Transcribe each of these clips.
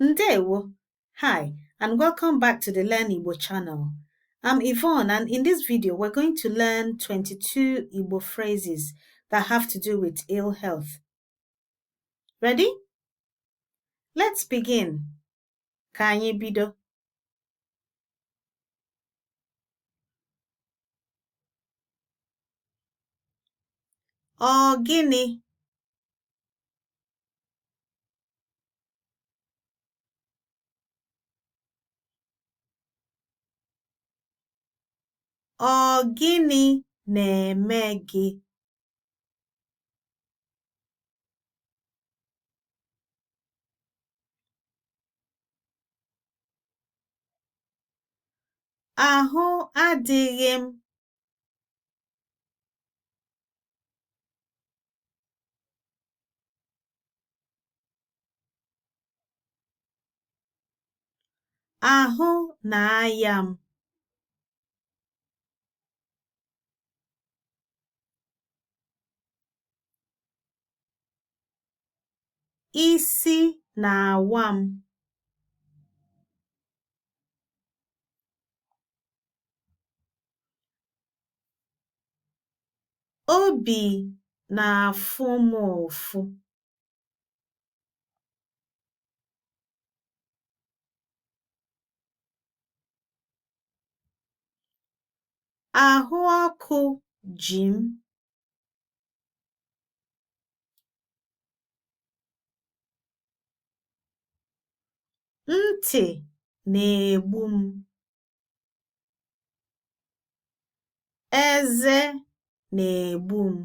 Ndewo! Hi, and welcome back to the Learn Igbo channel. I'm Yvonne, and in this video, we're going to learn 22 Igbo phrases that have to do with ill health. Ready? Let's begin. Ka anyị bido. Ọ gịnị? Ọ gịnị na-eme gị? Ahụ adịghị m. Ahụ na-aya m. Isi na-awa m. Obi na-afụ m ụfụ. Ahụ ọkụ ji m. Ntị na-egbu m. Eze na-egbu m.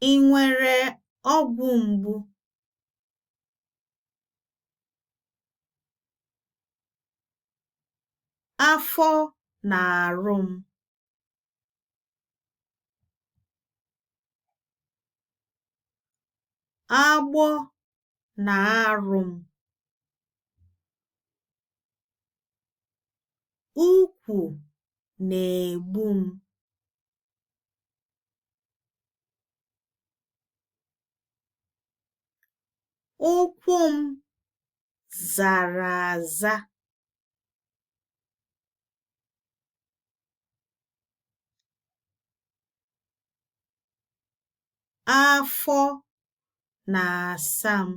Ị nwere ọgwụ mgbu? Afọ na-arụ m. Agbọ na-arụ m. Ukwu na-egbu m. Ụkwụ m zara aza. Afọ na-asa m.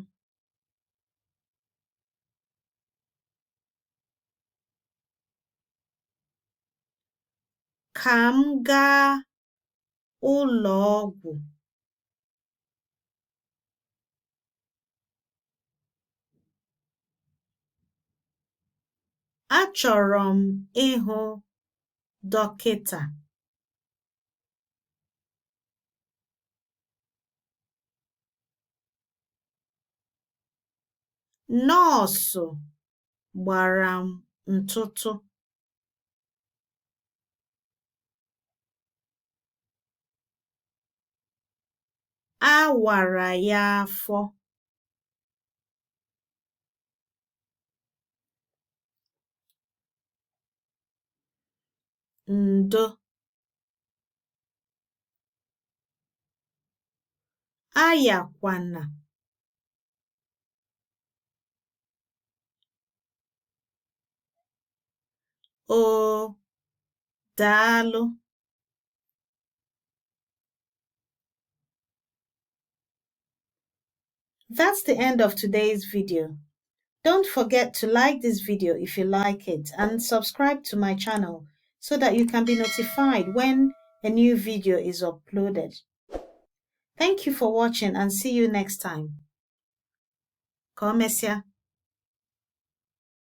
Ka m gaa ụlọ ọgwụ. Achọrọ m ịhụ dọkịta. Nọọsụ gbara m ntụtụ. A wara ya afọ. Ndo. Ayakwana. Oo, daalụ. That's the end of today's video. Don't forget to like this video if you like it and subscribe to my channel so that you can be notified when a new video is uploaded. Thank you for watching and see you next time. Ka o mesịa.